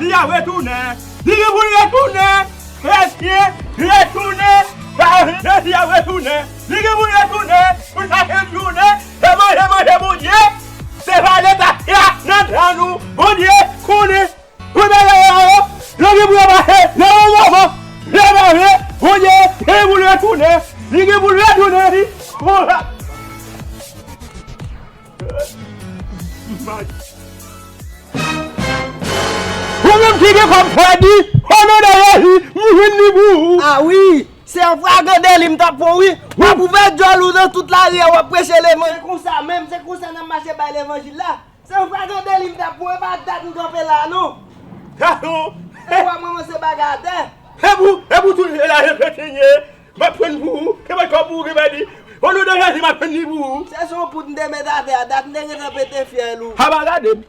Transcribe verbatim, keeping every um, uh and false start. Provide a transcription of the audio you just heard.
Mesi a retounen. Li gen pou l retounen. Kretyen retounen. Mesi a retounen. Li gen pou l retounen. Pou l chache jounen. E manje, manje, Bondye. Se pa leta ki a nan dan nou. Bondye konnen. Pou bagay la yo, yo gen pou yo pase nan yon moman. Lè pa vle, Bondye gen pou l retounen. Li gen pou l retounen, li. Konsa. Ou menm ki gen kòb kredi, o non de Jezi, m jwenn li pou ou. A wi, se yon flagrant délit m t ap pran wi. W ap ouvè djòl ou nan tout lari a, w ap preche levanjil. Se konsa menm, se konsa n ap mache bay levanjil la. Se yon flagrant délit m t ap pran, e pa dat m kanpe la non. Gason. E w ap ranmase bagay atè. E pou, e pou tou la repete ye. M ap pran pou ou. E mwen kòb pou ou ki pèdi. O non de Jezi, m ap pran li pou ou. Se son poud m te met atè a, dat m te gentan pete fyèl ou. A pa gade m.